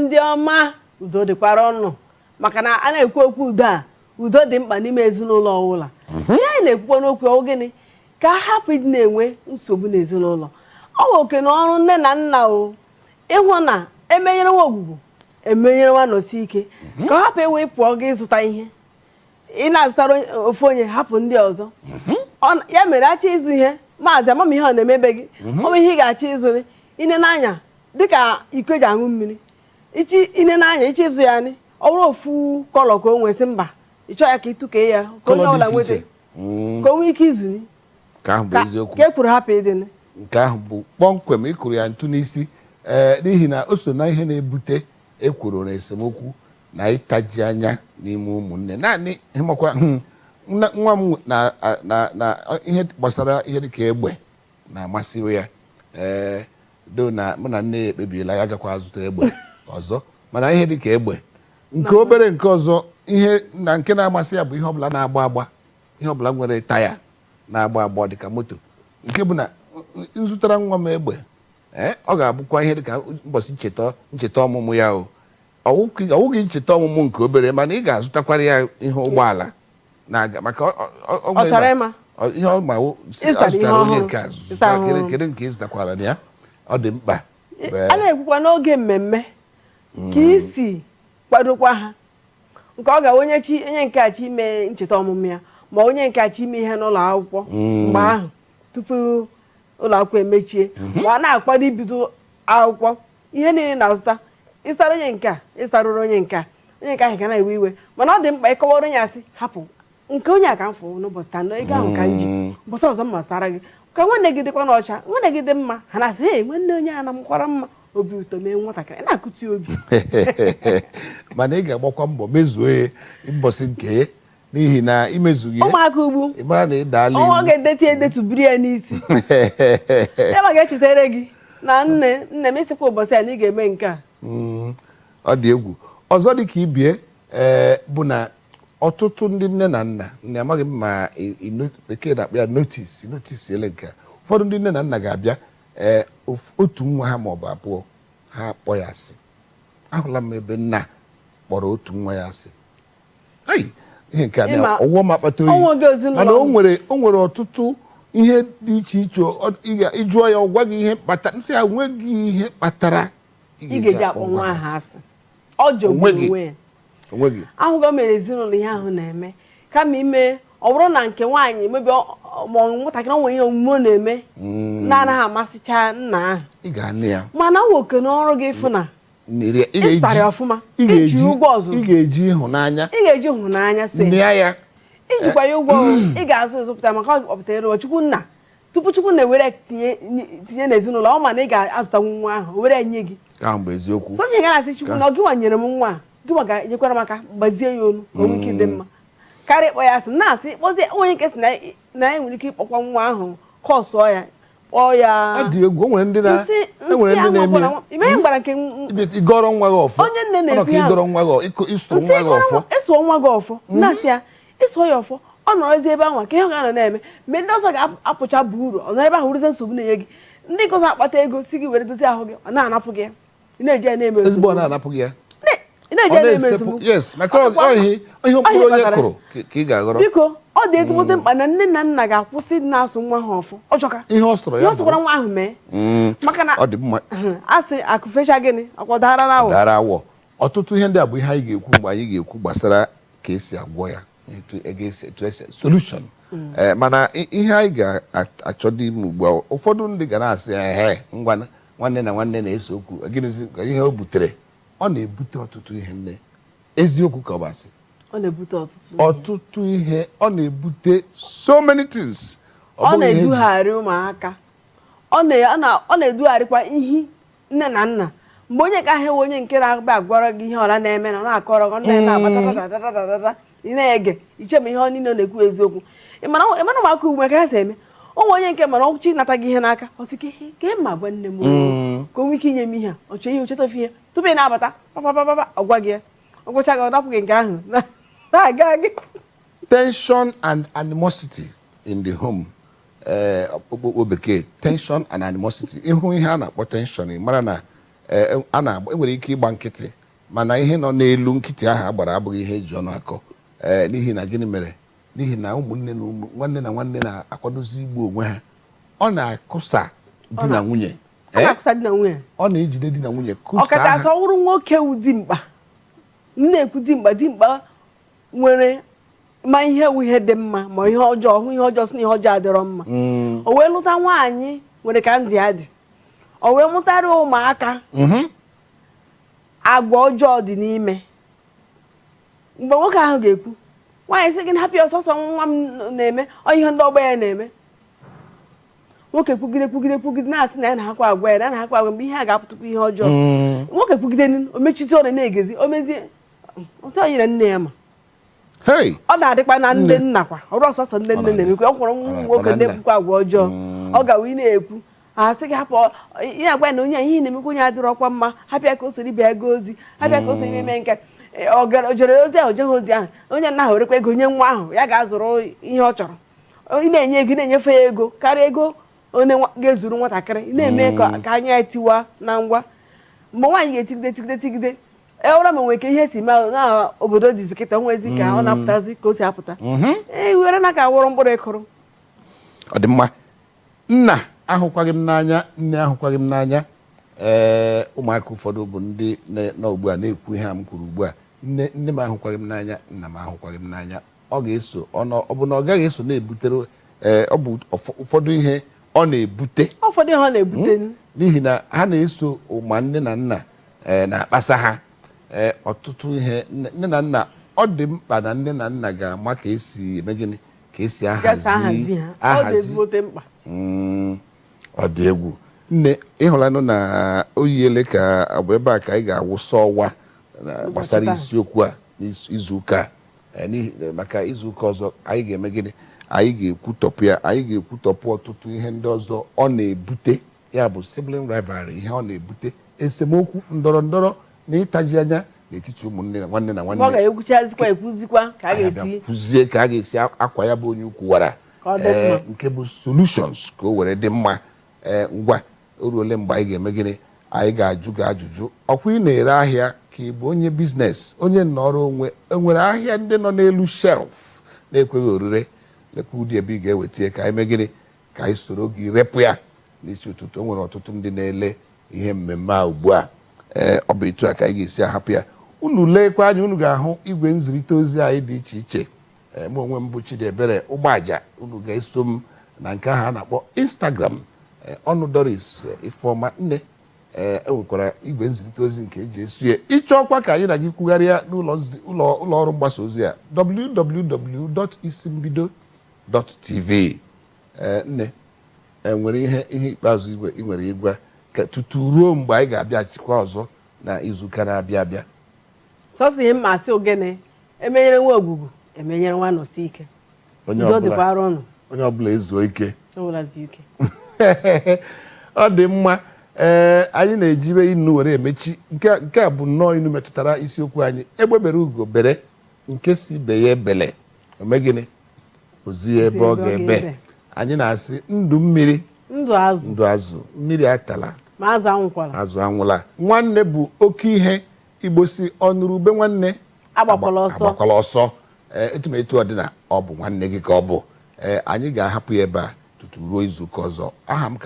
Ndị ọma, udo dịkwara ọnụ, maka na a na-ekwu okwu udo a, udo dị mkpa n'ime ezinụlọ ọbụla. Ihe anyị na-ekwukwa n'okwu ọ gịnị? Ka a hapụ ịdị na-enwe nsogbu n'ezinụlọ. Ọ bụ oke na ọrụ nne na nna o ịhụ na emenyere nwa ogwugwu, emenyere nwa nọsi ike, ka ọ hapụ ewe pụọ gị ịzụta ihe ị na-azụtara ofu onye, hapụ ndị ọzọ. Ya mere achọ ịzụ ihe, maazị, ama m ihe ọ na-emebe gị. Ọ bụ ihe ị ga-achọ ịzụ, ine n'anya dịka iko eji aṅụ mmiri, ichi ine n'anya ichi ịzụ ya ni, ọ bụrụ ofu colour ka o nwesị, mba, ị chọọ ya ka ịtụkee ya ka onye colour ọbụla dị iche nweta iche. Ka o nwee ike izu. Nke ahụ bụ ka eziokwu. Ka e kwuru hapụ ịdị. Nke ahụ bụ kpọmkwem ịkụrụ ya ntụ n'isi, ee, n'ihi na o so na ihe na-ebute ekworo na esemokwu na ịtaji anya n'ime ụmụnne. Naanị ịmakwa nwa m na ihe gbasara ihe dịka egbe na-amasị ya, ee, do na mụ na nne ya ekpebiela ya gakwa azụta egbe ọzọ. Mana ihe dịka egbe nke obere, nke ọzọ, ihe na nke na-amasị ya bụ ihe ọbụla na-agba agba, ihe ọbụla nwere taya na-agba agba dịka moto, nke bụ na nzụtara nwa m egbe, ee, ọ ga-abụkwa ihe dịka ụbọchị ncheta ọmụmụ ya. O ọwụghị ncheta ọmụmụ nke obere, mana ị ga-azụtakwara ya ihe ụgbọala na-aga maka ọ chọrọ ịma. Ihe ọ ma Ịzụtara ihe zụtara onye ọhụrụ. nke a Zụtara zụtara kedu ọhụrụ. Kedu nke ị zụtakwara na ya? Ọ dị mkpa. A na-ekwukwa n'oge mmemme ka isi kwadokwa ha nke ọ ga onye chi, onye nke a chi ime ncheta ọmụmụ ya, ma onye nke a chi ime ihe n'ụlọ akwụkwọ mgbe ahụ tupu ụlọ akwụkwọ emechie, ma ọ na-akwado ibido akwụkwọ, ihe niile na-azụta, ịzụtara onye nke a, ịzụtarụrụ onye nke a, onye nke ahụ ga na-ewe iwe. Mana ọ dị mkpa ịkọwara onye, asị hapụ nke onye a ka m fụ n'ụbọchị taa na ego ahụ ka m ji, ụbọchị ọzọ m ma zụtara gị, ka nwanne gị dịkwa n'ọcha, nwanne gị dị mma. Ha na-asị, "Ee, nwanne onye a na-amụkwara mma." Obi ụtọ mee nwatakịrị, ị na-akụtu ya obi. Mana ị ga-agbakwa mbọ mezuo ya mbọsị nke ya, n'ihi na imezughị ya, ụmụaka ugbu ị mara na ị daala ọnwa iwu. Ga-edetu edetu buru ya n'isi ya ma ga-echetara gị na nne nne m ịsịkwa ụbọchị a na ị ga-eme nke a. Ọ dị egwu. Ọzọ dị ka ibie, ee, bụ na ọtụtụ ndị nne na nna, nne, amaghị m ma bekee na-akpọ ya notice, notice ele nke a. Ụfọdụ ndị nne na nna ga-abịa, ee, otu nwa ha maọbụ abụọ, ha kpọ ya asị. Ahụla m ebe nna kpọrọ otu nwa ya asị. Ai, ihe nke a na ọwụwa m akpata oyi. Ọnwụ oge ezinụlọ. Mana o nwere ọtụtụ ihe dị iche iche. Ịjụọ ya, ọ gwa gị ihe kpatara nsị ya nweghị ihe kpatara ị ga-eji akpọ nwa ahụ asị. Ọ jọgburu Onweghị. onwe ya. Onweghị. Ahụgo mere ezinụlọ ihe ahụ na-eme, kama ime ọ bụrụ na nke nwaanyị mebi ma ọ nwatakịrị o nwere ihe omume ọ na-eme na-anaghị amasịcha nna ahụ, ị ga-anụ ya. Mana nwoke n'ọrụ gị ịfụ na ị ga-eji ịzụtara ya ọfụma, ị ga-eji iji ụgwọ ọzụzụ. Ị ga-eji ịhụnanya ị ga-eji ịhụnanya so ya. nịa ya. Ijikwa ya ụgwọ ị ga-azụ zụpụta maka ọ kpọpụtara ụwa Chukwu nna tupu Chukwu na-ewere tinye tinye n'ezinụlọ ọ ma na ị ga-azụtanwu nwa ahụ, o were nye gị. Ka ahụ bụ eziokwu. Sọsị ga na-asị Chukwu na ọ gịnwa nyere m nwa a, gịnwa ga-enyekwara m aka gbazie ya olu ka o nwee ike ịdị mma karịa ịkpọ ya asị. Na-asị kpọzie onye nke sị na ya nwere ike ịkpọkwa nwa ahụ kọsụọ ya, kpọọ ya. Ọ dị egwu. O nwere ndị na nsị e nwere nsị ndị na-eme ahụ ime ihe mgbara nke ịgọrọ nwa gị ọfọ. Onye nne Ọ nọ na-ekwu ka ya. ịgọrọ nwa gị ịsụrụ nsị nwa gị ọfọ. Ịsụọ nwa gị ọfọ, na-asị ya ịsụọ ya ọfọ, ọ nọrọzi ebe ahụ ka ihe ọ ga-anọ na-eme mgbe ndị ọzọ ga-apụcha bụ uru. Ọ nọrọ ebe ahụ rụzie nsogbu na-enye gị, ndị ọzọ akpata ego si gị were dozie ahụ gị, ọ na-anapụ gị ya. Ị na-eji ya na-eme ezigbo ọ nsogbu. na-anapụ gị ya. Ị na-eji Ọ ya na-eme na-esepụ nsogbu. Yes, maka Ọ dịkwa ọ ihe mkpụrụ onye kpatara. kụrụ ka ị ga-aghọrọ. Biko, ọ dị ezigbote mkpa na nne na nna ga-akwụsị ịdị na-asụ nwa ha ọfọ ọjọka. Ihe ọ sọrọ ihe ya ọ sọkwara bụrụ. nwa ahụ mee, maka na Ọ dị mma. A sị akụ fecha gịnị akwa dara na awọ. Dara awọ. Ọtụtụ ihe ndị a bụ ihe anyị ga-ekwu mgbe anyị ga-ekwu gbasara ka esi agwọ ya, etu e ga-esi, etu esi solution. Ee, mana ihe anyị ga-achọ dị ime ugbu a, ụfọdụ ndị ga na-asị, ehe, ngwa, nwanne na nwanne na-ese okwu, gịnịzi ka ihe o butere? Ọ na-ebute ọtụtụ ihe. Nne, eziokwu ka ọ bụ asị? Ọ na-ebute ọtụtụ ihe. Ọtụtụ ihe ọ na-ebute, so many things. Ọ bụghị ihe na-edugharị ụmụaka, ọ na-edugharịkwa ihi nne na nna mgbe onye ka ahụ onye nke na-abịa agwara gị ihe ọla na-eme na ọ na-akọrọ gị, nne na-agbata tatatata, ị na-ege iche ma ihe ọ niile ọ na-ekwu eziokwu. Ị mara ị mara ụmụaka ugbu a ka ha si eme onwe onye nke mara ọchị nata gị ihe n'aka, ọ sị ka ihe ka ma gwa nne m o, ka o nwee ike inye m ihe a. Ọ chọọ ihe o cheta ofe ihe tupu ị na-abata papapapapa, ọ gwa gị ya, ọ gwụcha gị, ọ napụ gị nke ahụ na-aga gị. Tension and animosity in the home, ee, okpokpo bekee, tension and animosity. Ịhụ ihe a na-akpọ tension, ị mara na A na-agba, enwere ike ịgba nkịtị, mana ihe nọ n'elu nkịtị ahụ a gbara abụghị ihe eji ọnụ akọ. Ee, n'ihi na gịnị mere? N'ihi na ụmụnne na ụmụ nwanne na nwanne na-akwadozi igbu onwe ha. Ọ na-akụsa di na nwunye. Ọ na-akụsa di na nwunye. Ọ na-ejide di na nwunye kụsaa. Ọkachasị ọ wụrụ nwoke wụ dimkpa, m na-ekwu dimkpa, dimkpa nwere ma ihe wụ ihe dị mma ma ihe ọjọọ, hụ ihe ọjọọ sị na ihe ọjọọ adịrọ mma. O wee lụta nwaanyị nwere ka ndị ya dị, o wee mụtara ụmụaka agwa ọjọọ dị n'ime. Mgbe nwoke ahụ ga-ekwu, nwaanyị sị gị na hapụ ya, ọsọsọ nwa m na-eme ọ ihe ndị ọgbọ ya na-eme. Nwoke kwugide kwugide kwugide na-asị na ya na-akwa agwa ya, na ya na-akwa agwa, mgbe ihe a ga-apụtakwa ihe ọjọọ. Nwoke kwugide, o mechite ọ na-egezi, o mezie ọsọ anyị na nne ya ma. Hey! Ọ na-adịkwa na ndị nna kwa, ọrụ ọsọsọ ndị nne na-emekwa. Ọ kwụrụ ụmụ nwoke na ndị nna. ekwukwa agwa ọjọọ, ọ gawa ị na-ekwu, asị gị hapụ ị na-agwa ya na onye a ihe ị na-emekwa onye adịrọkwa mma, hapụ ya ka o soro ibe ya gaa ozi, hapụ ya ka o soro ibe mee nke. Ọ gara o jere ozi ahụ, jeghị ozi ahụ, onye nna ahụ werekwa ego nye nwa ahụ, ya ga-azụrụ ihe ọ chọrọ. Ị na-enye ego, ị na-enyefe ya ego karịa ego onye ga-ezuru nwatakịrị. Ị na-eme ka anya ya tiwa na ngwa. Mgbe nwaanyị ga-etigide tigide tigide, ewere ma nwere ka ihe si mee na obodo dịzi kịta, nwezi ka ọ na-apụtazi ka o si apụta, ee, were na ka wụrụ mkpụrụ ịkụrụ. Ọ dị mma. Nna ahụkwaghị m n'anya, nne ahụkwaghị m n'anya. Ee, ụmụaka ụfọdụ bụ ndị nọ ugbu a na-ekwu ihe a m kwuru ugbu a: nne, nne m ahụkwaghị m n'anya, nna m ahụkwaghị m n'anya. Ọ ga-eso ọ ọ bụ na ọ gaghị eso na-ebutere, ee, ọ bụ ụfọdụ ihe ọ na-ebute. Ụfọdụ ihe ọ na-ebute. N'ihi na ha na-eso ma nne na nna, ee, na-akpasa ha, ee, ọtụtụ ihe. Nne na nna, ọ dị mkpa na nne na nna ga-ama ka esi eme gịnị, ka esi gasị ahazi ahazi ha, ọ dị ahazi. ezigbote mkpa. Ọ dị egwu. Nne, ịhụlanụ na o yiele ka ọ bụ ebe a ka anyị ga-awụsa ọwa na gbasara taa. Isiokwu a n'izu ụka a. Maka izu ụka ọzọ, anyị ga-eme gịnị? Anyị ga-ekwutọpụ ya, anyị ga-ekwutọpụ ọtụtụ ihe ndị ọzọ ọ na-ebute, ya bụ sibling rivalry, ihe ọ na-ebute, esemokwu, ndọrọ ndọrọ na ịtaji anya n'etiti ụmụnne na nwanne na Mgbe ọ nwanne. ga-ekwuchazikwa, ekwuzikwa ka a Anyị ga-esi abịa kwuzie ka a ga-esi akwa ya bụ onye ukwu wara Ka ọ dị mma. Nke bụ solutions ka o were dị mma. Ee, ngwa, o ruole mgbe anyị ga-eme gịnị? Anyị ga-ajụ gị ajụjụ. Ọkwa ị na-ere ahịa, ka ị bụ onye business, onye nnọrọ onwe, enwere ahịa ndị nọ n'elu shelf na-ekweghị orire? Lekwa ụdị ebe ị ga-eweta ya ka anyị mee gịnị? Ka anyị soro gị repụ ya n'isi ụtụtụ. O nwere ọtụtụ ndị na-ele ihe mmemme a ugbu a. Ee, ọ bụ etu a ka anyị ga-esi ahapụ ya. Unu leekwa anya, unu ga-ahụ igwe nzirịta ozi anyị dị iche iche. Ee, mụ onwe m bụ Chidiebere Ụgbọaja, unu ga-eso m na nke ahụ a na-akpọ Instagram. Ee, ọnụ Doris Ifeọma nne. Ee, e nwekwara igwe nzirịta ozi nke eji esu ya. Ịchọkwa ka anyị na gị kwugharịa n'ụlọ ụlọ ọrụ mgbasa ozi a, www.isimbido.tv. Ee, nne, e nwere ihe ikpeazụ igwe ị nwere ịgwa ka tutu ruo mgbe anyị ga-abịachikwa ọzọ na izuụka na-abịa abịa? Sọsọ ihe mma asị, ogene emenyere nwa ogwugwu, emenyere nwa nọsi ike. Onye Udo ọbụla dịkwara ụnụ. Onye ọbụla ezuo ike. Ọbụla zuo ike. Ọ dị mma. Ee, anyị na-ejibe inu were emechi. Nke a bụ nnọọ inu metụtara isiokwu anyị: egbe bere ugo bere, nke si ibe ya ebele, ome gịnị? Ozi ya ebe ọ ga-ebe. Anyị na-asị ndụ mmiri, ndụ azụ, ndụ azụ. Mmiri atala, ma azụ anwụkwala. Azụ anwụla. Nwanne bụ oke ihe. Igbo si ọnụrụ ube nwanne agbakwala ọsọ. Agbakwala ọsọ. Ee, etu ma etu ọdịna ọ bụ nwanne gị ka ọ bụ. Ee, anyị ga-ahapụ ya ebe a tutu ruo izuụka ọzọ. Aha m ka